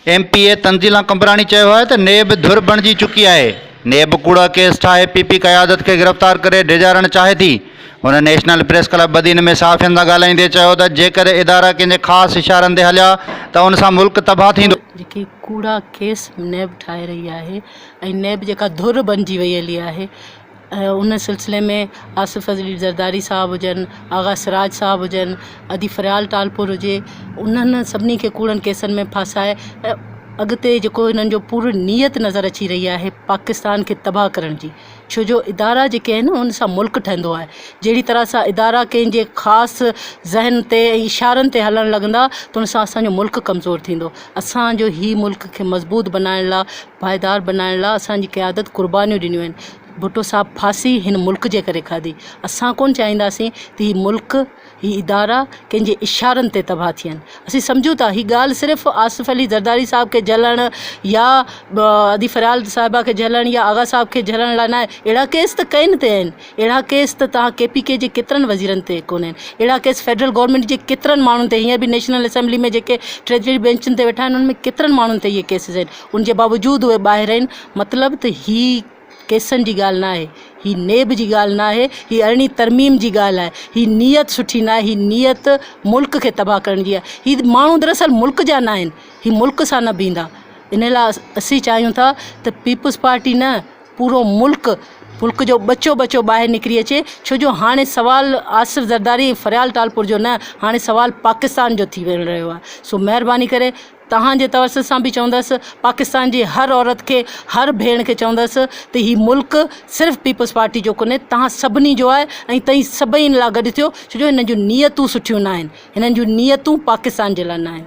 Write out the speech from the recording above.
M P A Tanzila Qambrani چيو آهي ته نيب ڌر بڻجي چڪي آهي، نيب ڪوڙا ڪيس ٺاهي پي پي قيادت کي گرفتار ڪري ڊيڄارڻ چاهي ٿي. هن نيشنل پريس ڪلب بدين ۾ صحافين سان ڳالهائيندي چيو ته جيڪڏهن ادارا ڪنهن جي خاص اشارن تي هليا ته ان سان ملڪ تباهه ٿيندو. جيڪي ڪوڙا ڪيس نيب ٺاهي رهي آهي ۽ نيب جيڪا ڌر بڻجي وئي هلي آهي ان سلسلي ۾ آصف علي زرداري صاحب هجن، آغا سراج صاحب هجن، ادي فريال ٽالپر هجي انهن سڀني کي ڪوڙن ڪيسن ۾ ڦاسائي اڳتي جيڪو هنن جو پوري نيت نظر اچي رهي آهي پاڪستان کي تباهه ڪرڻ جي ڇو جو ادارا جيڪي آهن ان سان ملڪ ٺهندو آهي جهڙي طرح سان ادارا ڪنهن جي خاص ذهن تي ۽ اشارن تي هلڻ لڳندا ته ان سان اسانجو ملڪ ڪمزور ٿيندو اسانجو هي ملڪ کي مضبوط بنائڻ لاء پائيدار بنائڻ لاء اسانجي قيادت قربانيون ڏنيون آهن ڀٽو صاحب ڦاسي هن ملڪ جي ڪري کاڌي. اسان ڪونه چاهينداسين ته هي ملڪ، هي ادارا ڪنهن جي اشارن تي تباهه ٿين. اسين سمجهون ٿا هي ڳالهه صرف آصف علي زرداري صاحب کي جهلڻ يا ادي فريال صاحبه کي جهلڻ يا آغا صاحب کي جهلڻ لاء ناهي. اهڙا ڪيس ته ڪين تي آهن. اهڙا ڪيس ته توهان ڪي پي ڪي جي ڪيترن وزيرن تي ڪونهن. اهڙا ڪيس فيڊرل گورنمينٽ جي ڪيترن ماڻهن تي هينئر به نيشنل اسيمبلي ۾ جيڪي ٽريجري بينچن تي ويٺا آهن انهن ۾ ڪيترن ماڻهن تي اهي ڪيسز آهن. ان جي باوجود اهي ٻاهر آهن. مطلب ته هي. ڪيسن جي ڳالهه ناهي، هي نيب جي ڳالهه ناهي، هي ارڙهين ترميم جي ڳالهه آهي، هي نيت سٺي ناهي، هي نيت ملڪ کي تباهه ڪرڻ جي آهي، هي ماڻهو دراصل ملڪ جا ناهن، هي ملڪ سان نه بيهندا، ان لاء اسين چاهيون ٿا ته پيپلز پارٽي نه پورو ملڪ ملڪ جو ٻچو ٻچو ٻاهر نڪري اچي، ڇو جو هاڻي سوال آصف زرداري ۽ فريال ٽالپر جو نه هاڻي سوال پاڪستان جو ٿي رهيو آهي، سو مهرباني ڪري توهان جي توسط سان به چوندس پاڪستان جي هر عورت کي هر ڀيڻ کي چوندس ته هي ملڪ صرف پيپلز پارٽي جو ڪونهي توهان سڀني جو آهي ۽ توهين سڀئي ان لاء گڏ ٿيو ڇو جو هنن جون نيتون سٺيون ناهن هنن جون نيتون پاڪستان جي لاء ناهن.